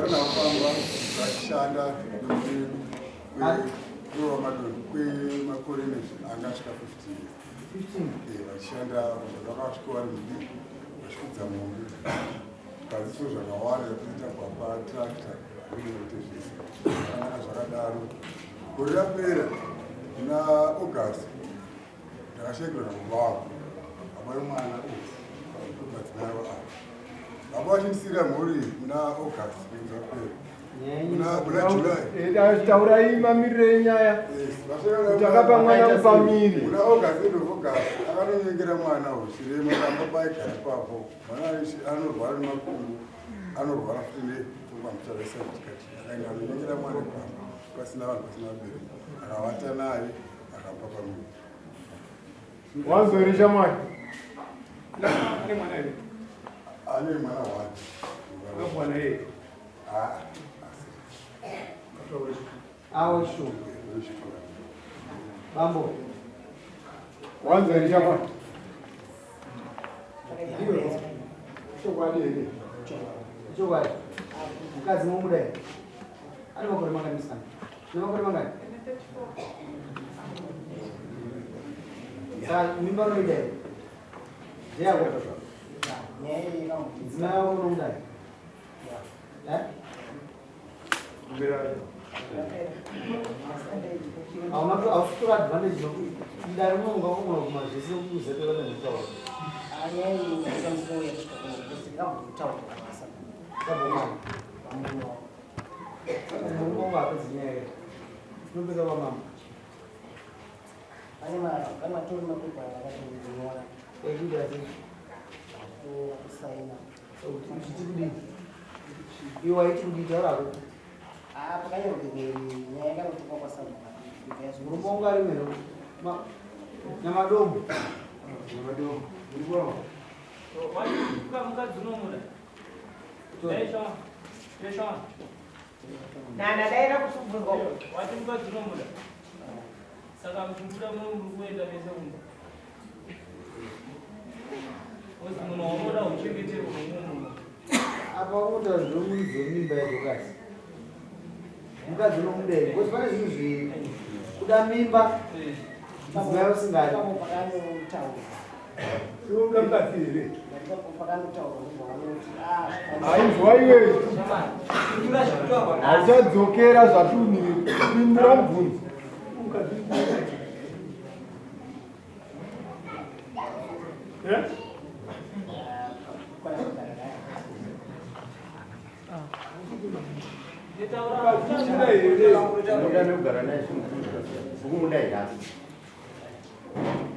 Ndakagara navo pamba vachishanda kwevamadoni kwemakore anga asvika 15 years. Vachishanda vakasvika vari mudiki vachifudza mombe kaziso zvakawanda zvatoita kwapa tractor kunoite zvese zvakanaka zvakadaro. Gore rapera muna August ndakashaikirwa nababa wako baba vemwana madzimai avo ava baba vachindisiira mhuri muna August mwedzi wapera muna July. Taurai mamiriro enyaya kuti akapa mwana kupamiri. Muna August, end of August, akanonyengera mwana uchirema pamba paigara ipapo. Mwana anorwara nemakumbo, anorwara futi nepfungwa muchavesa tikati akaenda anonyengera mwana pamba pasina vanhu pasina vabereki akavata naye akapa pamiri. Wanzorisha mwana. Ane mwana here? Ane mwana wake. Akapuwa naye. Ah, Awo shu. Bambo. Wanzorisha mwana. Chokwadi here? Chokwadi. Mukadzi momuda here? Ane makore mangani musikana? Ane makore mangani? Saka mimba unoida here? Ndeyako. Mudzimai wako unomuda here? Eh? Hauna hausitora advantage nokuti mudare muno ungangogona kuguma zvese kuzepe vane zvitaura. Sabomani. Murume wangu hapedzi nyaya here? Tinopedza kwamambo. Pane matori mapepa akatonyora Ekuita sei? kusaina. Uchiti kudii? Iwe waiti kudii taurako? Ah, pakanyorwa nyaya yakanotukwa kwasabhuku. Murume wangu ari mero. Nyamadombo. Nyamadombo. Uri Mukadzi unomuda. Dai Nana daira kusubvunzwa. Wati mukadzi unomuda. Saka muchibuda muno muri kuenda mese kumba. Ozi munhu waunoda uchengeterwe nomumwe munhu. Apa unotaura zvemuridzi wemimba yadhokasi. Mukadzi unomuda here? Because pane zvinhu zvi kuda mimba mudzimai usingadi. Ipapo pakanotaurwa. Unomuda mukadzi here? Ipapo pakanotaurwa ndobva vanoti ah Hainzwa iwe. Hauchadzokera zvatunire. Pindura mubvunzo. Eh? Mukadzi unomuda here? Unoda nekugara naye ukumuda here asi?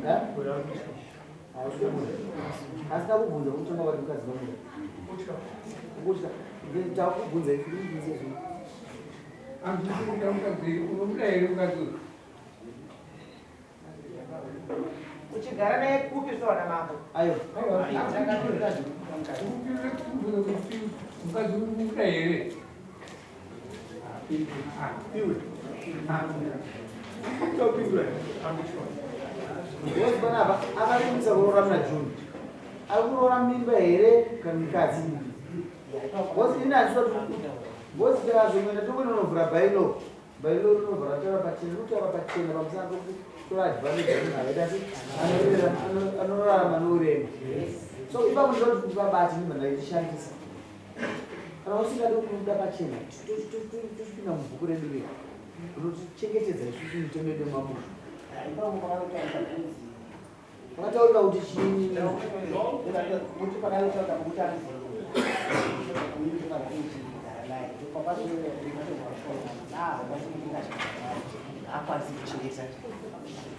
Eh? Hausi kumuda. Asi takubvunza kutanga wati mukadzi unomuda. Ukutya. Takubvunza ife timubvunze zvino. Handisi kuda mukadzi, unomuda here mukadzi uyu? Uchigara naye kupi zvoona mambo? Ayo. Mukadzi uri kumuda here? Iwe. Topindura. Because panapa akavimbisa kuroora muna June. Ari kuroora mimba here kana mukadzi? Because ini handisati because tikazoenda tokunonovhura bylaw. Bylaw rinobva rataura pachena, rinotaura pachena pamusana pekutora advantage yemunhu akaita se anorarama nourema. So ipapo ndinoda kuti vabate mimba ndaichishandisa. Kana usingadi kubuda pachena, tochipinda mubhuku redu riya rinotichengetedza isusu mitemo yedu yemamusha. Ipapo pakanotaurwa kunzi Pakataurika kuti chii? kuti pakanotaurwa kuti anozorora. Haakwanisi kuchengeta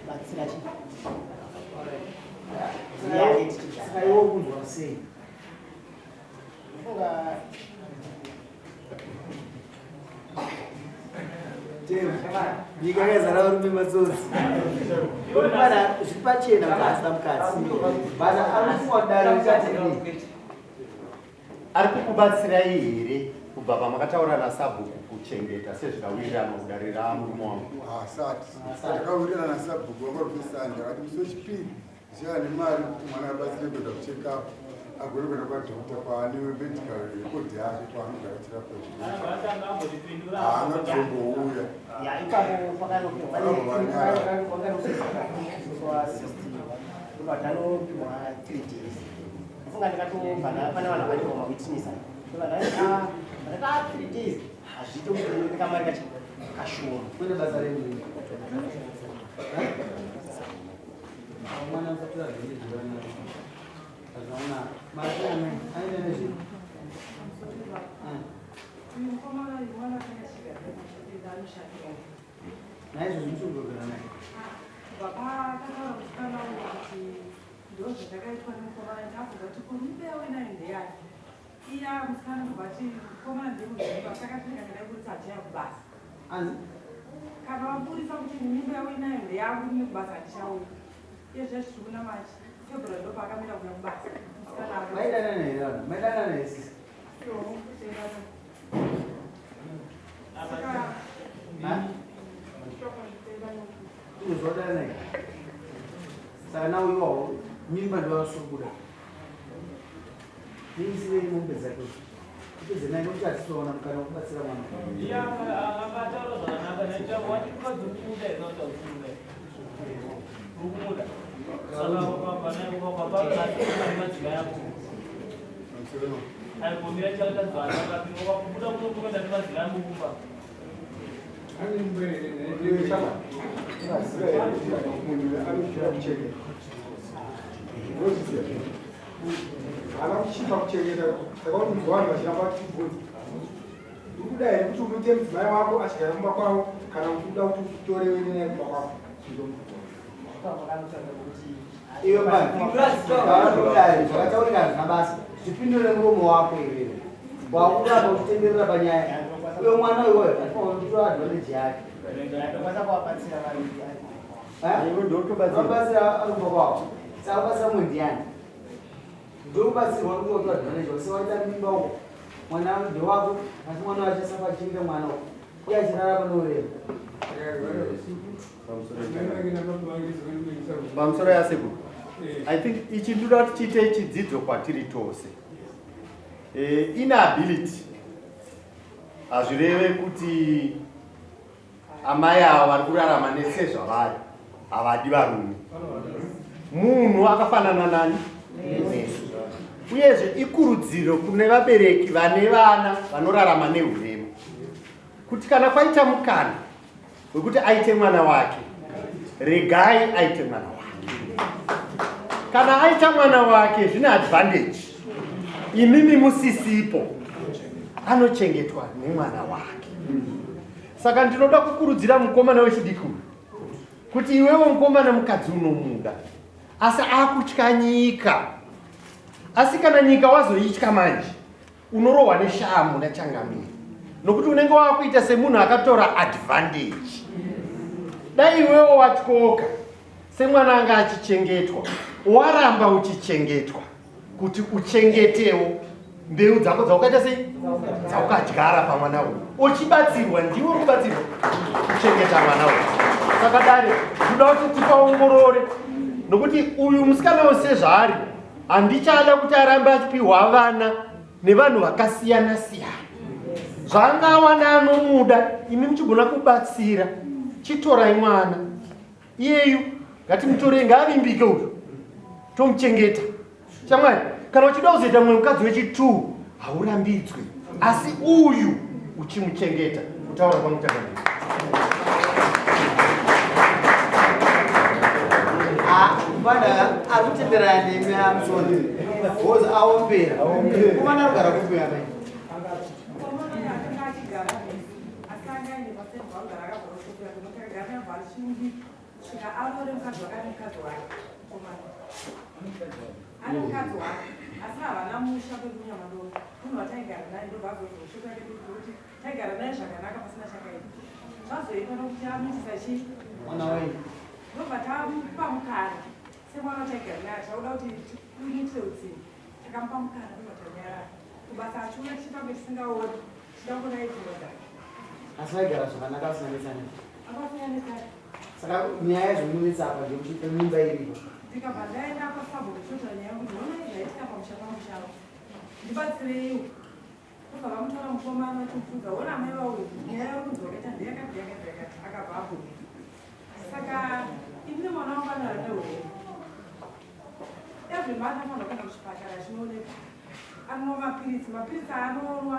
batsira chii? Saka iwe ukunzwa sei? Ndofunga Nyika yakazara varume matsotsi. Bana zviri pachena kuti asina mukadzi. Bana anofunga dare richati kudii? Ari kukubatsirai here kubva pamakataura nasabhuku kuchengeta sezvikawirirana kudare ramurume wangu? Haasati. Takawirirana nasabhuku wanga uri kusanda akati musi wechipiri ndichava nemari kuti mwana abatsire kuenda kucheckup. Agone kuenda kwadhokta kwaane medical record yake kwaanogara achirapwa. Haana kuzombouya. Ya, ipapo pakanopihwa tanopiwa 3 days. Ndofunga ndikatobva pane vanhu vakanyorwa mawitness, ndakati 3 days hazviite kuti kamari kachi kashoma. Kune basa renyu mwana musatora advantage vana azvaona mari amai aenda nezvei. Uyu mukomana uyu mwana akanga anoshandira. Naizvozvo muchikugogera naye. Kubva pakataura musikana uyu kuti ndo zvatakaitwa nemukomana, ndakubva kuti ko mimba yawe nayo ndeyani? Iya musikana ndobva ati mukomana ndemuziva, saka tinenge ndai kuti hachiya kubasa. Anzi? Kana waburisa kuti mimba yawe nayo ndeyangu, ine kubasa handichauya. Iye zvazviri kuna March, February ndo paakamira kuya kubasa musikana. Maidanana here vana? Maidanana here, sisi? Saka Unozodanana here? Saka nawo iwawo mimba ndovasukuda niisirei mombe dzake upedze naye, nokuti hatitoona mukana wekubatsira mwana. Iye akataura zvakanaka naita wati mukadzi ukumuda here kana kuti hausumuda? Uri kumuda, saka ukabva madzimai ako aigomira chakatadzwa wakabuda kunokuenda nemadzimai angu kumba. Unaziva here kuti munhu anokuda kuchengeta? Unozviziva haana kuchipa kuchengeta. Saka kuti munhu vanhu vachiramba vachibvunza, uri kuda here kuti umuite mudzimai wako achigara kumba kwavo, kana kuti uda kuti utore uende naye kumba kwako? Iyo mani zvakataurika hazvina basa. Zvipindure muromo wako iwewe, wakuramba uchitenderera panyaya. Uyo mwana iwoyo atimakutora advantage yake. Ndokwanisa kuvabatsira vaviri. Vabatsira ari kumba kwavo, saka kubatsira mumwe ndiani? Ndokubatsirwa nokutora advantage wase waita mimba uko, mwana ndewako, asi mwana wacho asafa achichengeta mwana uko uye achirara panorema. Pamusoro yasekuru, I think ichi ndoda kuti chiite chidzidzo kwatiri tose. Inability hazvireve kuti amai ava vari kurarama nesezvavari havadi varume. Munhu akafanana nani? Nesu. Uyezve ikurudziro kune vabereki vane vana vanorarama neurema kuti kana kwaita mukana wekuti aite mwana wake, regai aite mwana wake. Kana aita mwana wake zvine advantage, imimi musisipo anochengetwa nemwana wake. Saka ndinoda kukurudzira mukomana wechidiki uyu kuti iwewo mukomana, mukadzi unomuda, asi akutya nyika. Asi kana nyika wazoitya manje, unorohwa neshamu nachangamiri, nokuti unenge wakuita semunhu akatora advantage. Dai iwewo watyoka semwana anga achichengetwa, waramba uchichengetwa kuti uchengetewo mbeu dzako dzaukaita sei, dzaukadyara pamwana uyu, uchibatsirwa, ndiwe uri kubatsirwa kuchengeta mwana uyu. Saka dare, ndoda kuti tipaongorore, nokuti uyu musikana wose zvaari handichada kuti arambe achipiwa vana nevanhu vakasiyana siyana. Zvaanga awana anomuda, imi muchigona kubatsira, chitorai mwana iyeyu, ngatimutorei, ngaavimbike uyu, tomuchengeta. Shamwari, kana uchida kuzoita mumwe mukadzi wechi2 haurambidzwi, asi uyu uchimuchengeta. Kutaura kwangu takanaka. Mwana ari kutenderana nemi amusoni because aombera. Kumana arikugara kupi amai? Mukomana uyu akanga achigara nesu, asi anga aine pasebva kugara akabva kusvikira nokuti akagara nabva achimudiki kusvika arore mukadzi wake. Ane mukadzi wake, mukomana ane mukadzi wake, asi havana musha kwekuNyamadoro. Munhu wataigara naye ndobva azozoshuka kuti taigara naye zvakanaka pasina chakaipa. Zvazoipa nokuti amitisa chii? Mwana wenyu. Ndobva tamupa mukana semwana wataigara naye, tauda kuti timuitire utsinye. Takamupa mukana, ndobva tanyarara. Kubasa achiuya, tichifambe tisingaoni, tichida kuona ipfungwa dzake. Asi vaigara zvakanaka vasinganetsani? Apasinganetsani. Saka nyaya yezvomunetsa apa ndekuti mimba iripo. Ndikabva ndaenda kwasabhuku kutotaura nyaya yangu kuti honai zvaitika pamusha pangu shava. Ndibatsireiwo. Ndobva vamutora mukomana vachimubvunza hona amai vauyu nyaya yauri kunzi wakaita ndeyakati yakati yakati akabva abvuma. Saka ini nemwana wangu anorara nehurwere. Every month anofanirwa kuenda kuchipatara achinoonekwa. Anonwa mapiritsi, mapiritsi aanonwa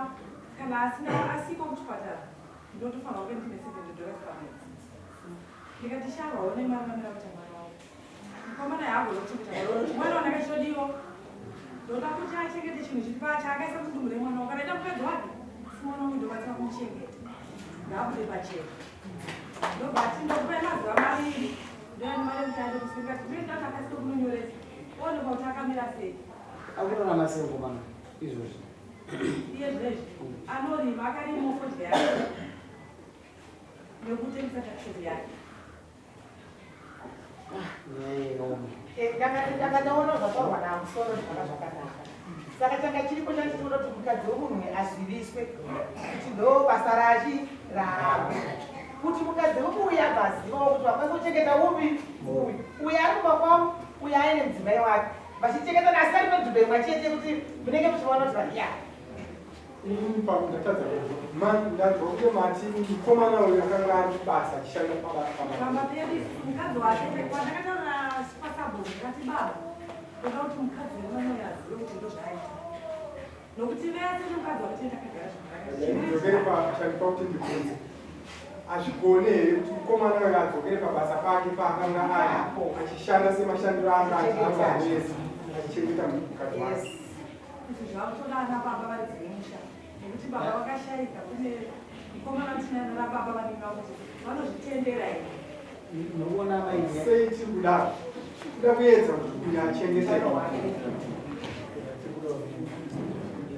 kana asina asiko kuchipatara ndinotofanirwa kunge ndine $70 pamwedzi. Ndikati shava one mari vamira kuita mwana wangu. Mukomana haagoni kuchengeta mwana wangu. Mwana wangu akachodiwo. Ndoda kuti achengete chinhu chiri pacha akaisa mudumbu remwana wangu. Kana aida mukadzi wake, asi mwana wangu ndobatsira kumuchengeta. Ngaabude pachena. Ndobva ati ndokupai mazuva maviri. Ndoyani mari yekuti aende kusika. Ndinoita kuti akasike kunonyoresa. Oonekwa kuti akamira sei. Akurarama sei mukomana izvozvi? Iye zvinezvi anorima akarima fodya yake nekutengesa takishop yake. Ndanga ndaona zvataurwa namusoro zvakanga zvakanaka. Saka changa chiripo chandinoda kuti mukadzi wemunhu aziviswe kuti ndo basa rachi raako. Kuti mukadzi wemuuyu abva azivawo kuti vakwanisa kuchengeta upi uyu. Uyu ari kumba kwavo, uyu aine mudzimai wake. Vachichengetana asi vari panzvimbo imwe chete kuti munenge muchivaona kuti vari ya. Inini pangu ndatadza kunzwa. Ma ndanzwa kunge mati mukomana uyu akanga ari kubasa achishanda pabasa pama. Pamba pedu isusu mukadzi wake kwandakataura kwasabhuku ndikati baba ndoda kuti mukadzi wemwana uyu azive kuti ndozvaaita nokuti vese nemukadzi wake tine takagara zvakanaka. Ndidzokere pachandipa kuti ndibvunze. Hazvigone here kuti mukomana uyu adzokere pabasa pake paakanga ari achishanda semashandiro aanga achiita mwedzi achichengeta mukadzi wake. Izvi zvakutoda ana baba varidzi vemusha nekuti baba vakashaika kune mukomana tinaye nana baba vanenge vakuti vanozvitendera here. Unoona mai Sei tiri kudaro? Kuda kuedza kuti uyu achengete.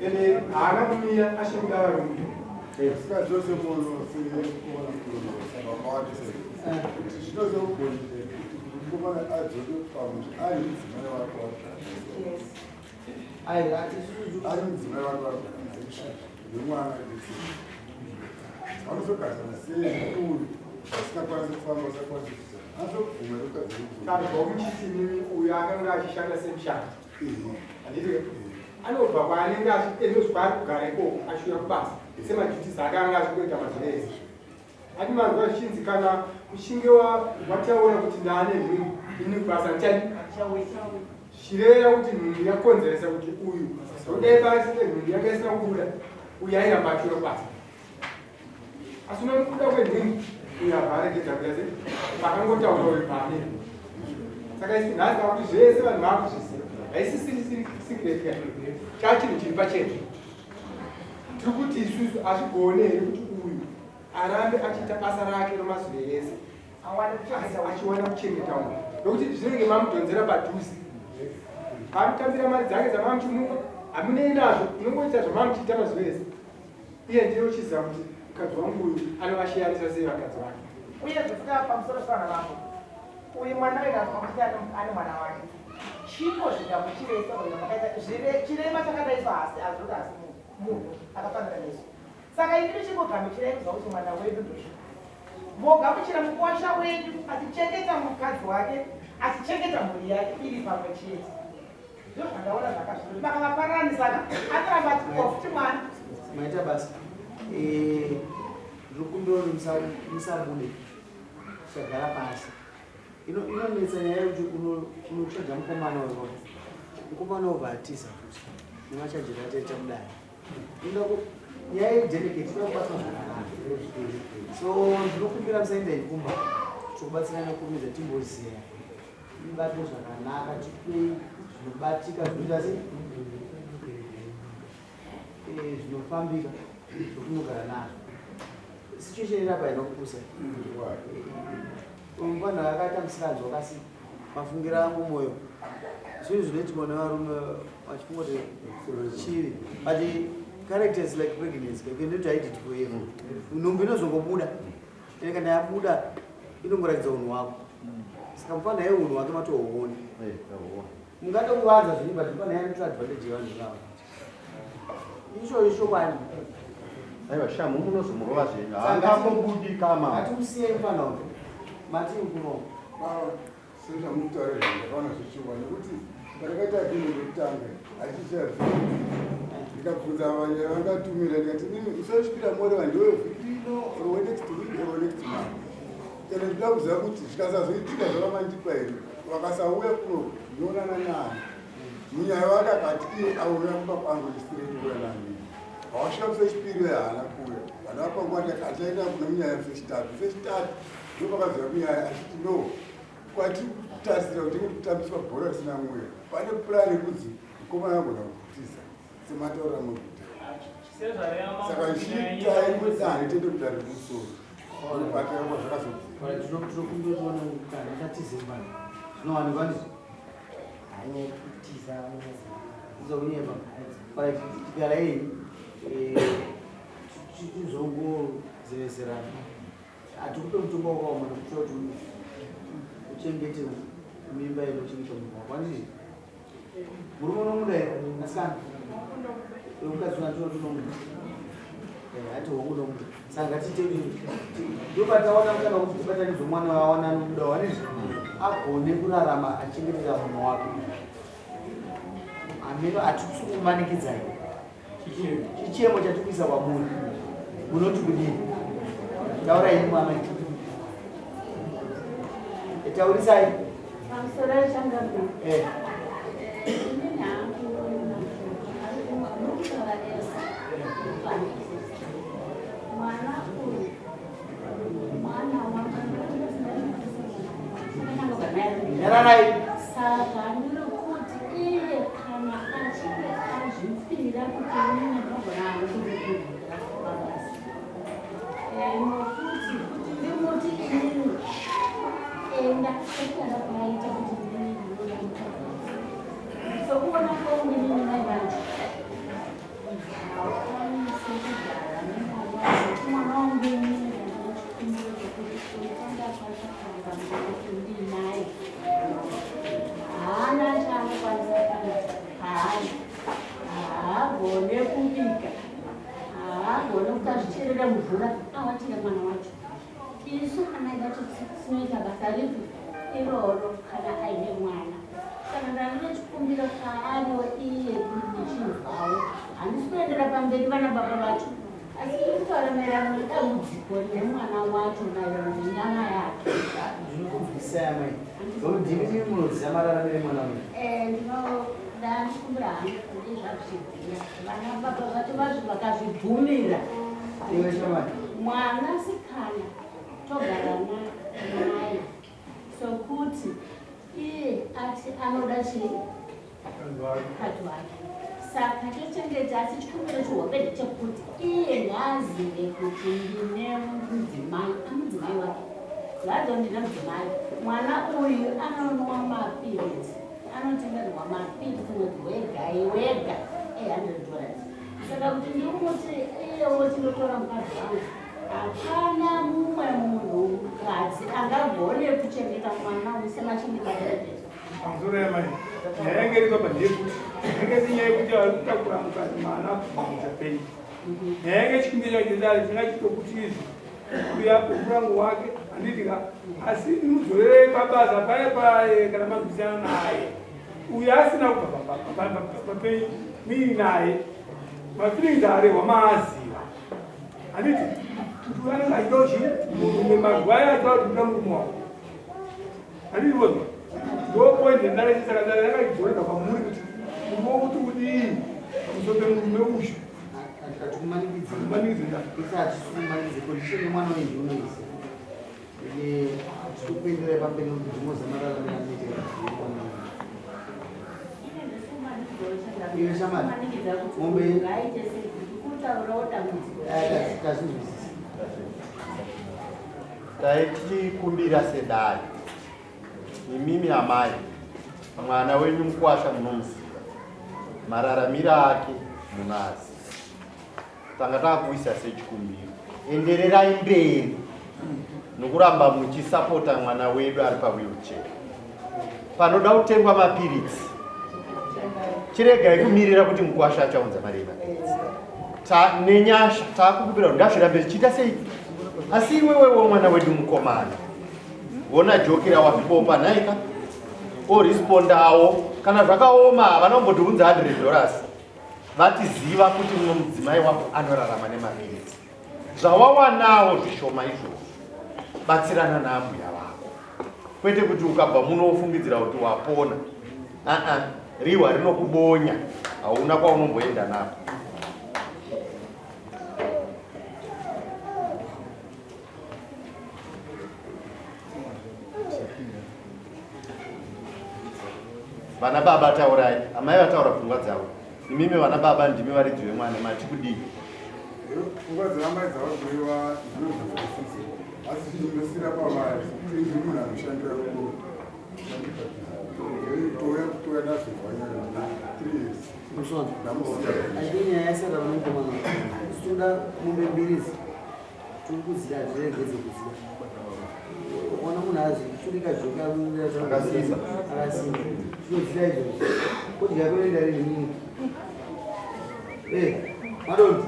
Ende haana kumira achiri kuda varume. Saka zvose munhu sekuona baba wake sei kuti zvinozogoni kuti mukomana adzoke pamusha ari mudzimai wake warikugara Aiwa isusu ari mudzimai wake warikugara naye nemwana ese vanozogarisana sei uyu asingakwanisi kufamba asingakwanisi kuita anozobvuma here kukadzi Tanzwa muchiti imimi uyu akanga achishanda semushandi. Handiti anobva kwaanenge achiendoswa kwaari kugara ikoko achiuya kubasa semaduties ake anga achingoita mazuva ese. Ati manzwa zvichinzi kana uchinge wataura kuti ndaane nhumbu ini kubasa ndichadi zvichireva kuti nhumbu yakonzeresa kuti uyu zodai pasine nhumbu yanga isina kubuda uyu airamba achiuya kubasa. Asi unokuda kwenhumbu uyu abva aregedza kuya sei pakangotaura uyu paane. Saka isu nhasi vakuti zvese vanhu vaakuzviziva haisisiri secret ka chachinhu chiri pachena. Tiri kuti isusu hazvigone here kuti uyu arambe achiita basa rake remazuva ese achiwana kuchengeta uyu nokuti zvinenge mamudhonzera padhuze anotambira mari dzake dzamamuchimupa hamunei nazvo unongoita zvamamuchiita mazuva ese iye ndiye uchiziva kuti mukadzi wangu uyu anovashiyanisa sei vakadzi vake. Uyezve futi apa pamusoro pevana vangu uyu mwana uyu ndazwa kuti ane mwana wake chipo zvigamuchirei sakuti makaita chirema chakadai so hasi azoti hasi munhu akafanira nesu saka ini chingogamuchirai kuzwa kuti mwana wedu ndozvo mogamuchira mukwasha wedu achichengeta mukadzi wake achichengeta mhuri yake iri pamwe chete ndozvandaona zvakazviro makavapararanisana anoramba achikuwa futi mwana. Maita basa. Eh, ndinokumbira kuti musabude tichagara pasi. Inonetsa nyaya yekuti unochaja mukomana uyo mukomana obva atiza futi nemachajiro ataita kudai. Nyaya yedelicate inoda kubatwa zvakanaka. So ndinokumbira musaenda kumba tikubatsirana kurumidza timboziva ibatwe zvakanaka tipei zvinobatika zvinoita sei zvinofambika zvokunogara nazvo. Situation iri apa haina kupusa. Mufana akaita musikanzwa kasi mafungiro angu moyo zvinhu zvinoitikwa nevarume vachifunga kuti chivi but character is like pregnancy you cannot hide it forever. Nhumbu inozongobuda ende kana yabuda inongoratidza unhu hwako. Saka mufana iye unhu hwake matohuona. Mungade kuvanza zvinhu but mufana iye anotora advantage yevanhu ivavo. Icho ichokwadi. Aiwa shamhu munozomurova zvenyu. Haangambobudi kama. Ngatimusiyei mufana uyu. Mati kuno. Baba. Sezvamukutaura izvi ndakaona zvechuwa nekuti pandakaita agreement yekutanga hachichazi ndikabvunza vanye vandatumira ndikati nini usachipira moreva ndiwe vhiki rino or wenext week or wenext month ende ndinoda kuziva kuti zvikasazoitika zvavamandipa here vakasauya kuno ndinoonana nani munyaya wake akati iye auya kumba kwangu ndisireti kuuya nani hawasvika musi wechipiri uye haana kuuya vanhu vapanguva ndikati achaenda kune munyaya musi wechitatu musi wechitatu ndopakaziva munyaya achiti no kwatiri kutarisira kuti tinge kutambiswa bhora risina mweya pane purani yekunzi mukomana agona kutiza semataurira murikuita saka chiitai mudare tiende kudare kumusoro patakakuwa zvakazodzinowanikwa ndizvo kutiza izokunyeba tigarai tizongozevezerana Hatikupe mutongo wakaoma nekuti kuti uchengete mimba inochengeta munhu wako handiti? Murume unomuda here asikana? Uyo mukadzi uyo anditi unomuda. Eh, hati hongu unomuda. Saka ngatiite kuti ndopataona mukana wekuti tibatanidzwe mwana wawana anomuda handiti? Agone kurarama achengetera munhu wake. Hameno hatisi kumanikidzai. Chichemo chatikuisa kwamuri. Munoti kudini? Taurai imwe amai. Taurisai. Pamusoro changamire. Eh. Inini hangu murikutaura ese. Mwana uyu mwana wangu Nyararai. Saka ndiri kuti iye kana achinge azvipira kuti inini ndinogona hangu kuzvipira pabasa. Nokuti kuti ndimuti inini enda sekutanga kwaita kuti inini ndinoda mukadzi. Sokuona kwangu inini mai vacho haukwanisi kugara nemwana wangu. Mwana wangu inini ndine chikumbiro chekuti unotanga kwachakanga kuti ndinaye. Haana chaanokwanisa kuita. Haana. Haagone kubika. Haagone kuti azvicherere mvura awatire mwana wacho. Isu amai vacho tinoita basa ripi iroro kana aine mwana. Saka ndandine chikumbiro chaariwo iye ndichinzwawo. Handisi kuendera pamberi vana baba vacho. Asi ndiri kutaura maererano nedambudziko remwana wacho maererano nenyama yake. Ndinokunzwisisai amai. Nokuti ndimi ndimi munoziva mararamire mwana uyu. Eh, ndinoda ndikumbira hangu kuti zvazvibvira. Vana baba vacho vazvo vakazvibvumira. Iwe shamwari. Mwanasikana togara naye sokuti iye ati anoda chii? Mukadzi wake. Saka tochengeta asi chikumbiro chihombe ndechekuti iye ngaazive kuti ndine mudzimai, amudzimai wake. Ngazive ndine mudzimai. Mwana uyu anonwa mapiritsi, anotengerwa mapiritsi mwedzi wega wega e100 dollars. Saka kuti ndimuti iyewo chindotora mukadzi wangu, hapana mumwe munhukadzi angagone kuchengeta mwana uyu semachengetero. Pamusoro yamai, nyaya yange iri papa ndeyekuti yange isi nyaya yekuti vari kutakura mukadzi mwana kubvunza penyu. Nyaya yange chikumbiro chacho chendari chinga chitokuti izvi uya murango wake handiti ka asi mudzorerei pabasa paye paye kana manzwisana naye uyo asina kubva papenyu muinaye mafeelings arehwa maaziva handiti kuti uyo anenge achidawo chii murume mazuva ayo achitaura kuti ndoda murume wako Handizvozvo. Ndo point yandakati saka ndakaidzorera kwamuri kuti murume wokuti udii pamusoro pemurume uyu. Hatikumanikidzi. Hatimanikidzi nda. Isi hatikumanikidzi condition yemwana uyu ndinoiziva. Ende tikuenderera pamberi nekuti ndinoziva mararamiro anoita mwana uyu. Iwe shamwari, mombe tazvinzwisisa. Taitichikumbira sedare, imimi amai, mwana wenyu mukwasha munomuziva, mararamiro ake munoaziva. Tanga takuisa sechikumbiro, endererai mberi nokuramba muchisapota mwana wedu ari pawheelchair. Panoda kutengwa mapiritsi, chiregai kumirira kuti mukwasha achaunza mari yemapiritsi. Ta, nenyasha takukumbira kuti ngazvirambe zvichiita sei asi iwewewo mwana wedu mukomana wona joki rawazvibopa nhaika orespondawo kana zvakaoma havana kumbotiunza 100 dollars vatiziva kuti mumwe mudzimai wako anorarama nemapiritsi zvawawanawo zvishoma izvozvo batsirana naambuya vako kwete kuti ukabva muno wofungidzira kuti wapona aa rihwa rinokubonya hauna kwaunomboenda napo Vana baba taurai, amai vataura pfungwa dzavo. Imimi vana baba ndimi varidzi vemwana mati kudii? Pfungwa dzeamai dzavakureva ndinozvinzwisisa asi zvinosira pavari kuti ndiri munhu anoshandira rudo touya kutoya ndazobva nyaya 3 years ndamusiya. Nyaya yasara vanokomana toda mombe mbiri idzi tiri kuziva hatiregedze kuziva ukaona munhu aziturika joka akasimba akasimba tinoziva izvozvo kudya kunoenda rini nini eh, madonzi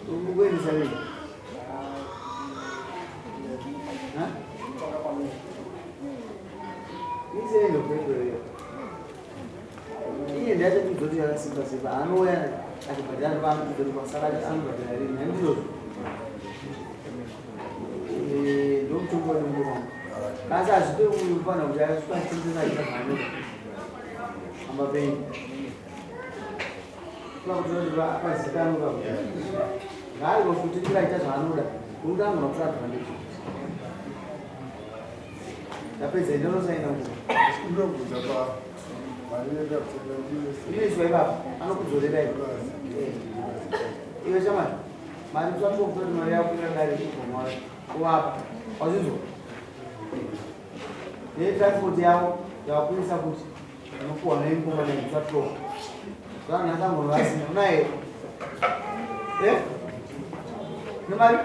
ukuendesa rini Isendo Iye ndiye achatiudza kuti yakasimba simba anouya achibhadhara paanotiudza kuti kwasara anobhadhara rini handizvozvo eh, ndomutongo wedu mukuru wangu kasi hazvipe kufanira kuti asvika achitengesa achiita zvaanoda amba penyu kuda kuti pazikanwe pa ngaariwo futi tiraita zvaanoda unoda anogona kutora advantage Ndapedza enda unosaina uko. Ndinobvunza pa mari yekapfeka Inoiswa ipapo anokudzorera ipapo. Iwe shamwari mari usatokuta kuti mari yako ingadari kubva mwari uvapa wazvinzwa netransport yavo yavakuisa kuti unopuwa neimukoma neusatoka zvanhu nhasi angono vasina unaye eh nemari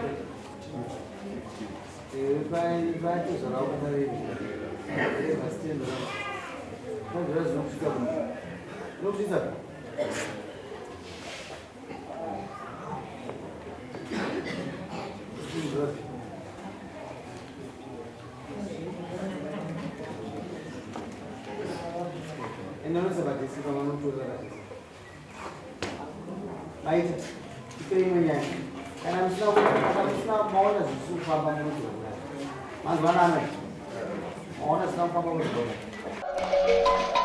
Maita ipei imwe nyaya kana musina kana musina maona zvisiri kufamba munodzoka kudai mazuva ano anai maona zvisina kufamba munodzoka kudai.